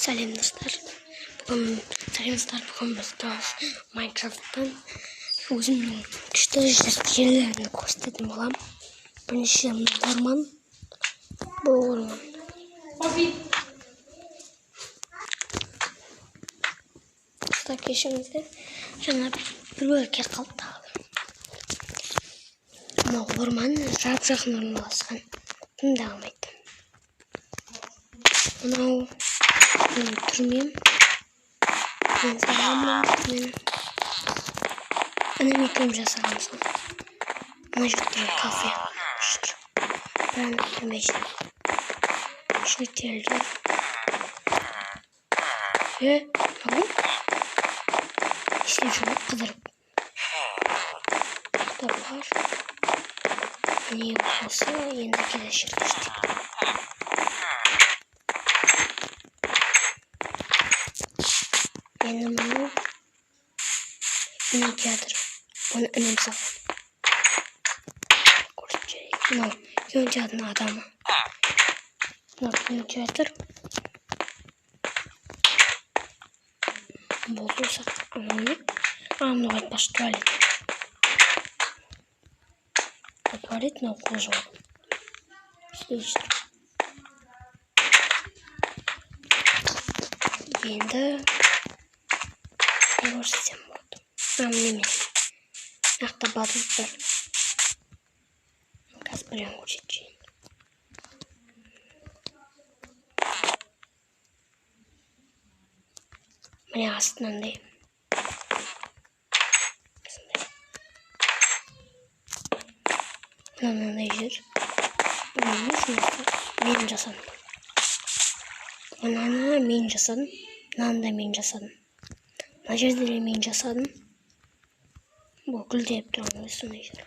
Сәлем достар. Бүгін біз Майнкрафттан өзімнің күшті жерлерін көрсететін боламын. Бірінші орман. Бұл орман. Достар, кешіріңіздер. Жаңа біреулер келіп қалды тағы. Мына орман жап-жақын орналасқан. Тым да алмайды. Мынау түрмем. Мен саламын түрмені. Інім екеуміз жасағанбыз ғой. Мына жерде кафе жүр. Бірақ түрме жүр. Жительдер. Мынау? Не істеп жүр ғой қыдырып? Бар. Міне осы енді келесі жерге жетейік. Енді мынау кинотеатр. Бұны інім салған. Көрсетіп жіберейік. Мынау кинотеатрдың адамы. Мынау кинотеатр. Болды осы. Анау не? Мынау айтпақшы туалет. Туалет мынау қол жуады. Істей. Енді не көрсетсем болады? Міне міне. Мына жақта батут бар. Қазір біреуін көрсетіп жіберейін. Міне асты мынандай. Осындай. Мынандай жер. Мынаны мен жасадым. Мынаны мен жасадым. Мынаны да мен жасадым. Мына жерде де мен жасадым. Бұл гүлдеп тұрған осындай жер.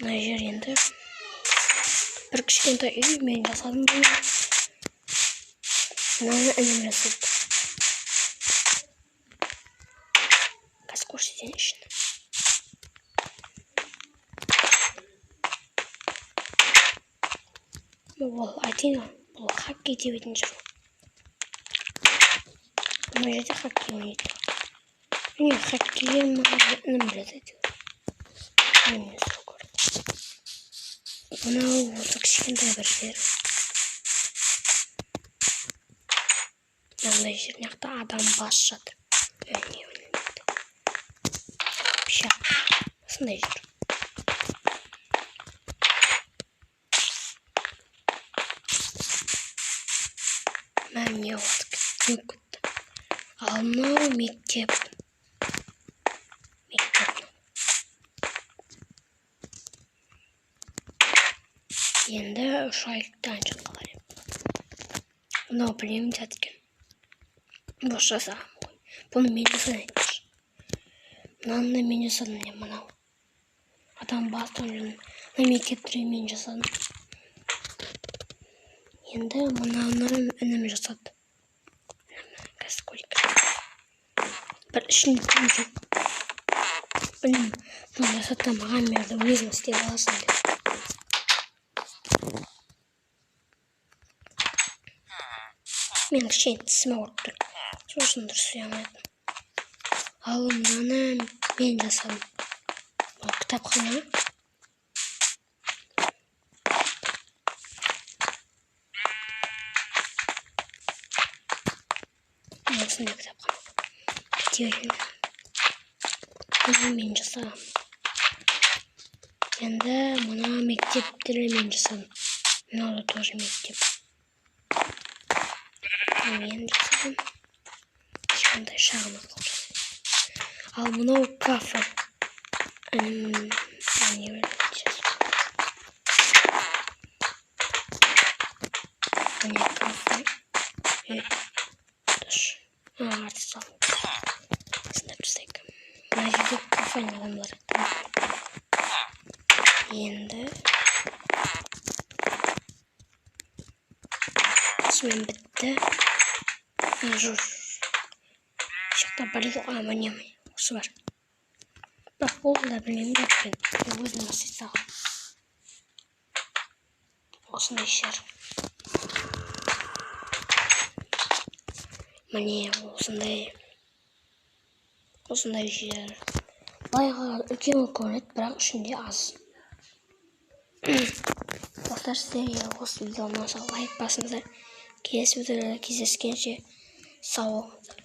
Мына жер енді бір кішкентай үй мен жасадым бұны. Мынаны інім жасады. Қазір көрсетейін ішін. Бұл айтайын ғой, бұл хоккей тебетін жер. Мына жерде хоккей ойнайды. Міне хоккей інім біледі әйтеуір. Інімнен сұрау керек. Мынау осы кішкентай бір жер. Мынандай жер, мына жақта адам бас жатыр. Міне, міне. Пышақ. Осындай жер. Мә, не болды? Не кетті? Ал мынау мектеп. Мектеп. Енді үш айлықтан жаққа барайық. Мынау білемін театр екен. Бос жасағанмын ғой. Бұны мен жасадым айтпақшы. Мынаны да мен жасадым, міне мынау. Адам басты жүрген. Мына мектепті мен жасадым. Енді мынаны інім жасады. Қазір көрейік. Бір ішінде кім жоқ. Інім мынаны жасады да маған берді, өзің істеп аласың деп. Мен кішкене тісім ауырып тұр. Сол үшін дұрыс сөйлей алмайтынмын. Ал мынаны мен жасадым. Бұл кітапхана. Осындай кітапхана. Кете берейін. Бұны мен жасағанмын. Енді мына мектепті мен жасадым. Мынау да тоже мектеп. Мен жасадым. Кішкентай шағын қылып жасадым. Ал мынау кафе. Міне кафе. Артық салдым. Сындырып тастайық. Мына жерде кафенің адамдары. Енді осымен бітті. Жүр. Жақта бар еді ғой, міне, міне, осы бар. Бірақ ол да білмеймін деп мен өзім жасай салғанмын. Осындай жер. Міне, осындай, осындай жер. Былай қарағанда үлкен болып көрінеді, бірақ ішінде аз. Достар, сіздерге осы видео ұнаса, лайк басыңыздар. Келесі видеода кездескенше сау болыңыздар.